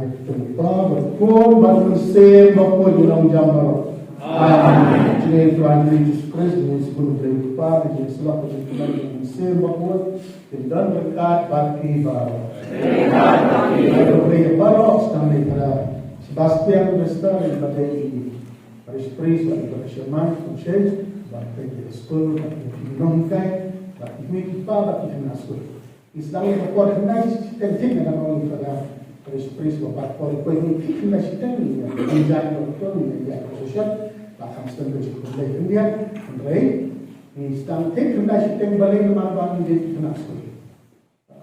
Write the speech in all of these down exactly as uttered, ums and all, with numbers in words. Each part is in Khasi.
Kpa bad Khun bad Mynsiem Bakhuid, u long jam baroh. Amen. Jingïeit Trai Jisu Khrist, jingïeit sngewbha U Blei U Kpa, jingïeit sngewbha U Blei U Mynsiem Bakhuid, kin don ryngkat bad phi baroh. Amen. Baroh, sdang ïa Sebastian Wester, ïa Parish Priest bad i Parish Imam, Parish, bad i Skul, bad i nonghikai, bad i kmie ki kpa, bad i khynnah skul. Ngi sdang ïa ka por khyndai shiteng, na ka nong i Father Parish Priest, bad por i khyndai shiteng ïa ka jingïaid ka por ïa ka session, bad kham sdang ka jingkhublei khyndiat, hynrei ngi sdang thik khyndai shiteng balei namar ba ngi dei ki khynnah skul.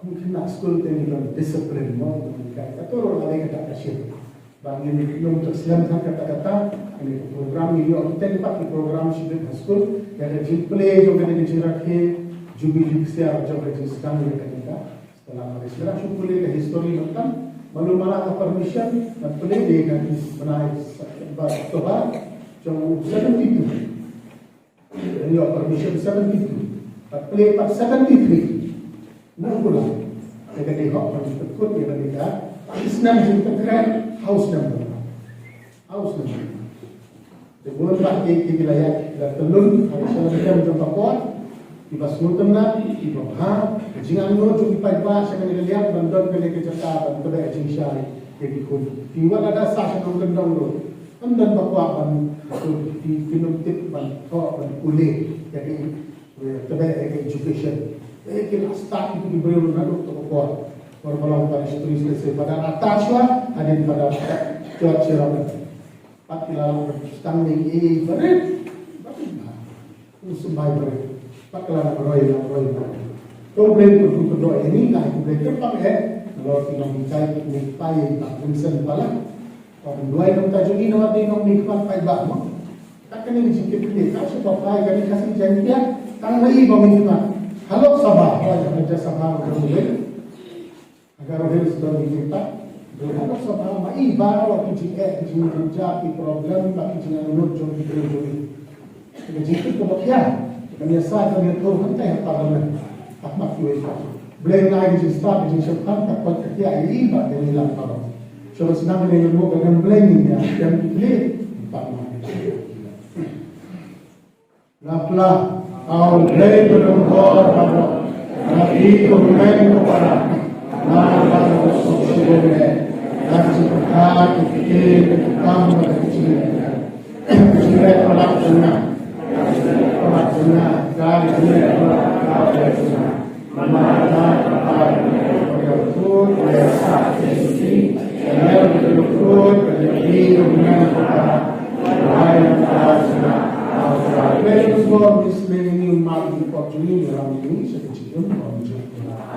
Kum khynnah skul te ngi don discipline mo, ka, kato ruh ka dei kata ka shift. Ba ngin ym trei slem tang kata kata, kane ka program ngi ïoh kyrteng pat ka program shibit ha skul, ïa ka jingplie jong kane ka jingrakhe, jubilee ksiar jong ka jingsdang ïa kane ka. Setelah mari sdang shu pule ka history mynta, malu mala ka permission, ngan plie ïa ka bnai ba October jong u seventy-two. Ngi ïoh permission seventy-two. Pat plie pat seventy-three. Nang pula. Te ka dei hok ban pynkut ïa ka dei ka snem jingpynkhreh house number. House number. Te bun bah ki, ki, ki la ïa, ki la tyllun ha ka shnong jong ka por. Kiba sngewtynnat, kiba bha, ka jingangnud jong ki paidbah sha kane ka liang ban don kane ka jaka ban tbeh jingshai ïa ki khun. Ki wat lada sah sha nongkyndong ruh. Ym don ba kwah ban, ki, ki nym tip ban thoh ban pule ïa ki, eh, tbeh ïa ki education. Eh, ki la start ïa ki briew naduh to ka por. Por ba long parish priest lehse Father Atta shuwa, hadien Father George Shiraman. Pat ki la long sdang ne ei ei barit. Barit ba. U symbai barit. Pat ka la nang roi, nang roi, nang roi. To Blei to tu to ïa ni, nang to Blei kyrpang eh. Nalor ki nonghikai, ki nonghikai ïa i Bah Vincent Pala. Ba ban duwai na ka bynta jong ngi namar ba i nongmihkhmat paidbah mo. Kat kane ka jingkit kane ka shu ba phai kane ka Khasi Jaiñtia tang ma i ba mihkhmat. Ha Lok Sabha, ha Rajya Sabha ka jong ngi. Ha Garo Hills don mihkhmat. Hynrei ha Lok Sabha ma i baroh ki jingeh, ki jingjynjar, ki problem, bad ki jingangnud jong ki briew jong ngi. Ka jingkit kaba khia, kan ïasaid, kan ïathuh hangtai ha Parliament. Ha khmat kiwei pat. Blei un ai ka jingstad, ka jingshemphang, ka koit ka khiah ïa i bad ïa ngi lang baroh. Shuwa ban sdang kane ka mut, kan ym Blei ngi ïa, ïa ki khlieh. Pat ma. Nga pla, ha U Blei ba don bor baroh. Nga pli kumne ko para. Nga ba ko suk suk ne. Nga jingkha ki ki ki kam ba ki ki. Jingkha ko la jingkha. Ko la jingkha. Ka jingkha ko la jingkha.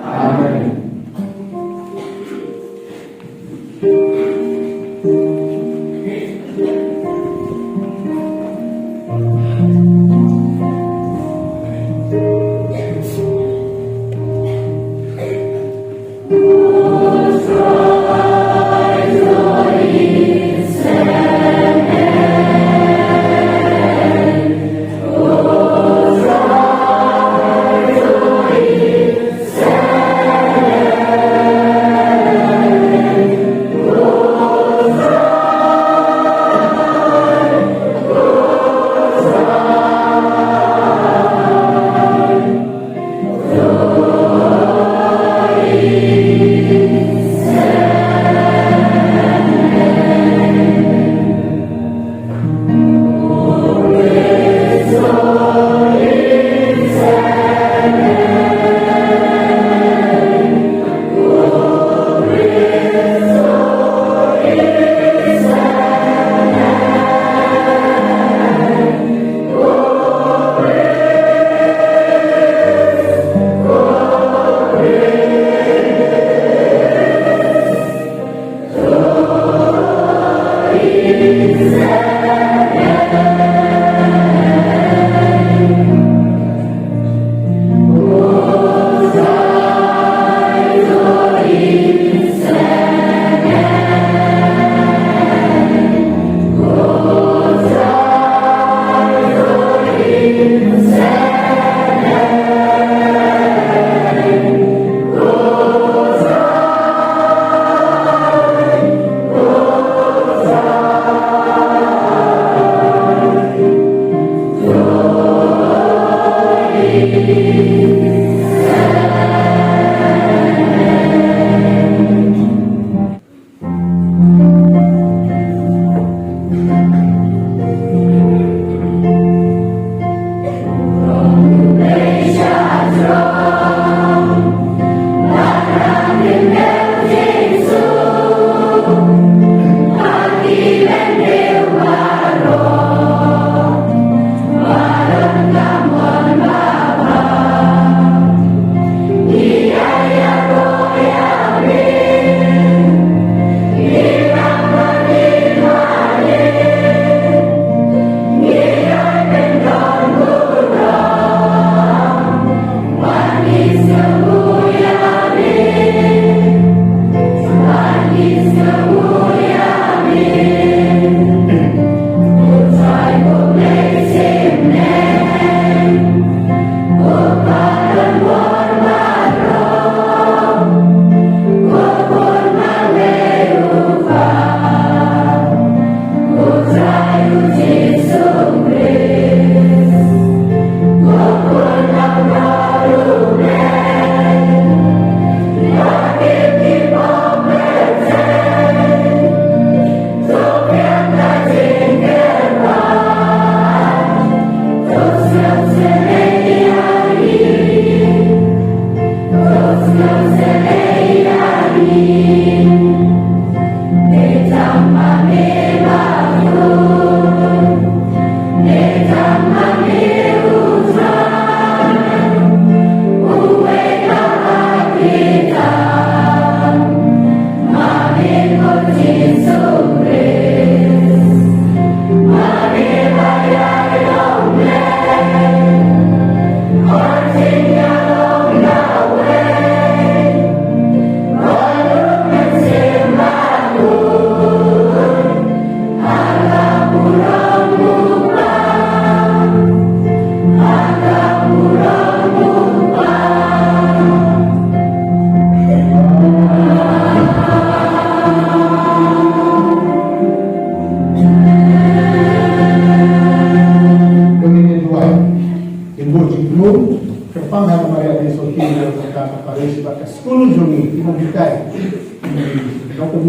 Amen.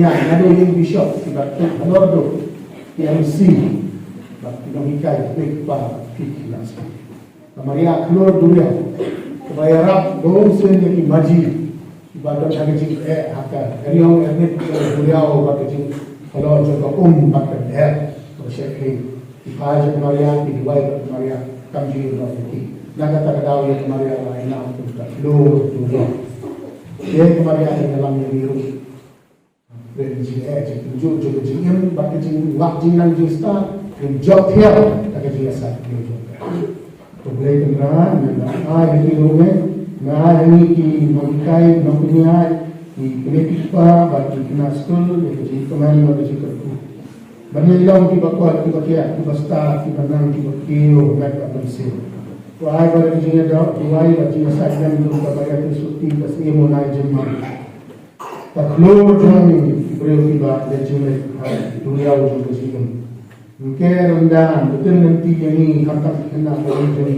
Naduh ïing bishop, kiba tuid halor duh ki M C, bad ki nonghikai, ki kpa, ki khynnah skul. Ka Maria khlur duriaw, kaba ïarap bun sien ïa ki maji kiba don ha ka jingeh ha ka riong ernit ka duriaw bad ka jinghalor jong ka um bad ka dher kaba shyrkhei. Ki phai sha ka Maria, ki duwai bad ka Maria kam ju ïoh noh ïa ki. Na kata ka daw ïa ka Maria la ïa nam kum ka khlur duriaw. Ïa ka Maria ka ïalam ïa ngi ruh. Rin jingeh jingkynjuh jong ka jingim bad ka jingwad jingnang jingstad, rin jop thiah da ka jingïasaid jong ka. Ko Blei Kynrad, me la ai ha ngi ruh, me ai ha ngi ki nonghikai, nongpynïaid, ki kmie ki kpa bad ki khynnah skul ïa ka jingkmen bad ka jingkyrkhu. Ban ïa long kiba kot, kiba kiad, kiba stad, kiba nang, kiba kiew, met bad mynsiem. Ko ai bad ka jingïadoh, ko ai bad jingïasaid lem jong ka Maria Khristoti ka Syiem u Nongïalam. Ka khlur jong ki briew kiba leh jingleh ha duriaw jong ka jingim. Ym ker ym dan, ym ken lynti ïa ngi, khamtam ki khynnah ki jong ngi.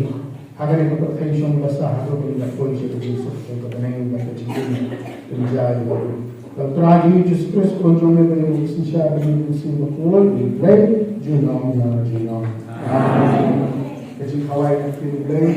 Ha kane ka pyrthei shong basa haduh ba ngin da poi sha ka jingsuk jong ka bneng bad ka jingim. Pynjah ïa ngi. Ka Trai jong ngi Jisu Khrist, Khun jong me ba ïeit synshar bad ngi Mynsiem Bakhuid, ngi pynleit junom na junom. Amen. Ka jingkhawai ka ktien U Blei.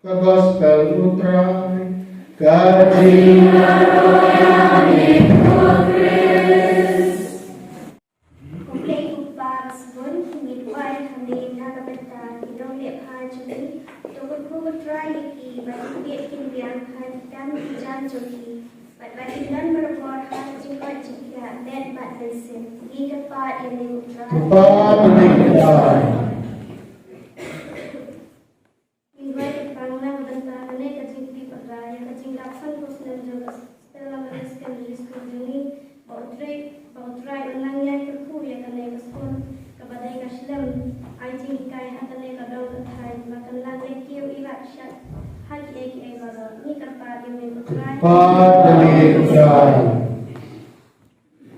Ka Gospel U Trai. Ka jingïaroh ïa ngi, ko Khrist. Ko Blei ko Kpa basbun, ngi duwai hangne na ka bynta ki nongleh bha jong ngi. To kyrkhu ko Trai ïa ki, ba kin biang, kin biang ha ki kam ki jam jong ki. Bad ba kin don barabor ha ka jingkoit jingkhiah met bad mynsiem. Ngi kyrpad ïa me ko Trai. Kyrpad ïa me ko Trai. Ngi duwai kyrpang na ka bynta kane ka jingpynpaw ïa ka jingkyrkhu san phew snem jong ka Stella Maris Secondary School jong ngi, ba U Trai, ba U Trai un nang ïai kyrkhu ïa kane ka skul kaba dei ka shlem, ai jinghikai ha kane ka dong ka thaiñ, ba kan nang leh kiew ïarap shad ha kiei kiei baroh. Ngi kyrpad ïa me ko Trai. Kyrpad ïa me ko Trai.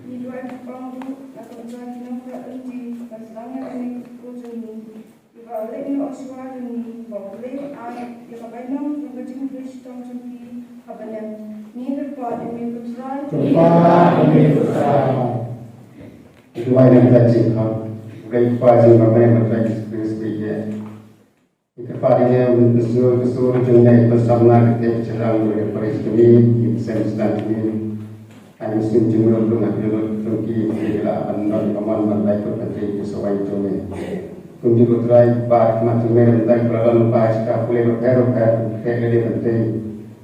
Ngi duwai kyrpang ruh na ka bynta ki nongtrei lynti ba sdang ïa kane ka skul jong ngi, kiba leit noh shuwa jong ngi, ba U Blei un ai ïa ka bainong jong ka jingtrei shitom jong ki ha bneng. Ngi kyrpad ïa me ko Trai. Kyrpad ïa me ko Trai. Ngi duwai na ka bynta jingkhang U Blei Kpa jong ngi, U Trai Jisu Khrist. Ngi kyrpad ïa me, U Mynsiem Bakhuid, jong ngi, ba samla ka kyrteng shynrang jong ka parish jong ngi, ki bseiñ bseiñ jong ngi. Ai mynsiem jingmut ruh ha ki jong ki, ki la ban don ka mon ban lai kut ban trei ki sawai jong me. Kum ki ko Trai, ba khmat jong me, ban tang ba don ba shika pule ba pher ba pher, pher lade ban trei.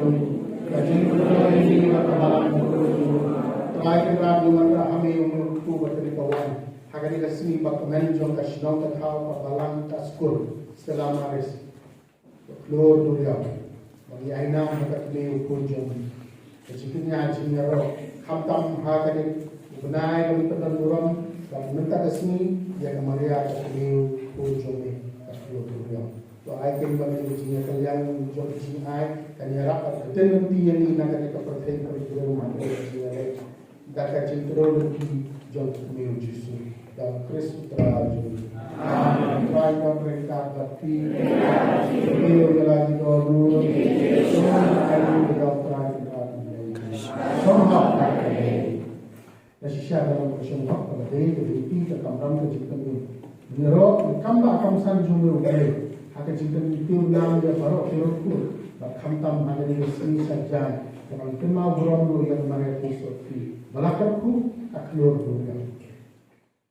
jong ka jingkyrkhu ïa ka balang. Trai Kynrad, ngi wanrah ha me, U Mynktu, ba ka dei ka wan ha kane ka sngi ba kmen jong ka shnong, ka thaw, ka balang, ka skul Stella Maris. Ka khlur duriaw ba ngi ai nam ha ka kmie u khun jong me. Ka jingkñia jingïaroh khamtam ha kane u bnai ba ngi pyndon burom, ba mynta ka sngi ïa ka Maria ka kmie u khun jong me, ka khlur duriaw. To ai kin ba kane ka jingïakylliang jong ka jingai kan ïarap bad ka ktien lynti ïa ngi na kane ka pyrthei, ka pyrthei ma ka jingïaleh. Da ka jingkyrkhu lynti jong u Kmie U Jisu, da U Khrist U Trai jong ngi. Amen. Trai don ryngkat bad phi. Kmie U ïa la ki dohnud. Sngewbha ïa u Trai Kynrad. Sngewbha ïa u. Da shisha da long ka sngewbha ka dei ka dei ka kamram ka jingkyrkhu. Ngi ïaroh kam ba kam san jong u Blei ha ka jingkyrkhu, tip lang ïa baroh ki rukom bad khamtam ha kane ka sngi sa jai, ka ban kynmaw burom ruh ïa ka Maria Theisotti ba la kyrkhu ka khlur ruh ïa.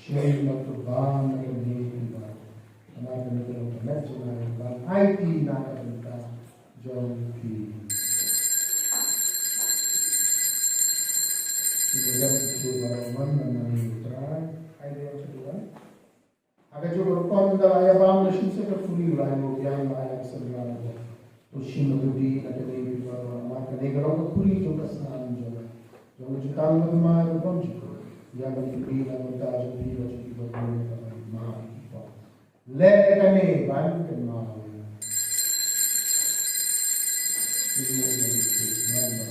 shim bad ka bam na kane ka bar. Namar kane ka long ka met jong nga ban aiti na ka bynta jong phi. Phi ïa dep ki baroh man na nang U Trai. Ai dei ong sa duwan. Ha kajuh ka rukom ynda la ïa bam la shisha ka puri, u la ïoh biang, la ïa sngewbha. To shim ka puri na kane ka baroh, namar kane ka long ka puri jong ka snam jong nga, jong ka jutang ka thymmai ka bymjukut. Ïa kane ka puri na ka bynta jong phi bad jong ki baroh, ka ban ma ki pop. Leh kane ban kynmaw ïa nga.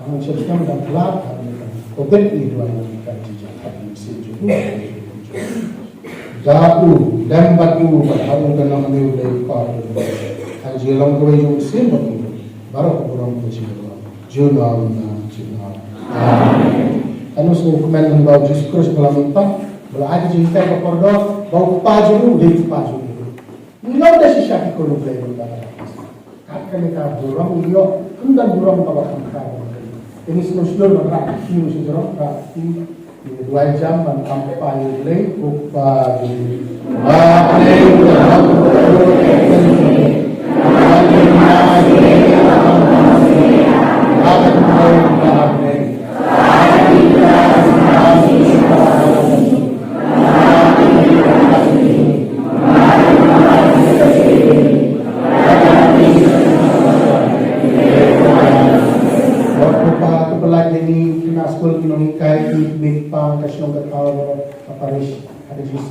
Tang shen tang da plat ha ka bynta ka Covid ni duwai na ka jingïakhun jong u Mynsiem jong u. Da u lem bad u bad ha u ka nong u dei pa u. Ha ka jinglong kawei jong u Mynsiem bad u, baroh ka burom ka jingïakhun. Junom na junom. Amen. Kan ym sngewkmen ba u Jisu Khrist ba la mih pat, ba la ai ka jinghikai ka kordor, ba u Kpa jong u u dei u Kpa jong u. Ngi long da shisha ki khun u Blei ba la. Kat kane ka burom ngi ïoh, ym don burom kaba kham kha. Te ngi sngewshlur ban rah kti sha jrong, rah kti. Ngi duwai jam ban kham kpa ïa u Blei, u Kpa jong ngi. Ba Blei u la.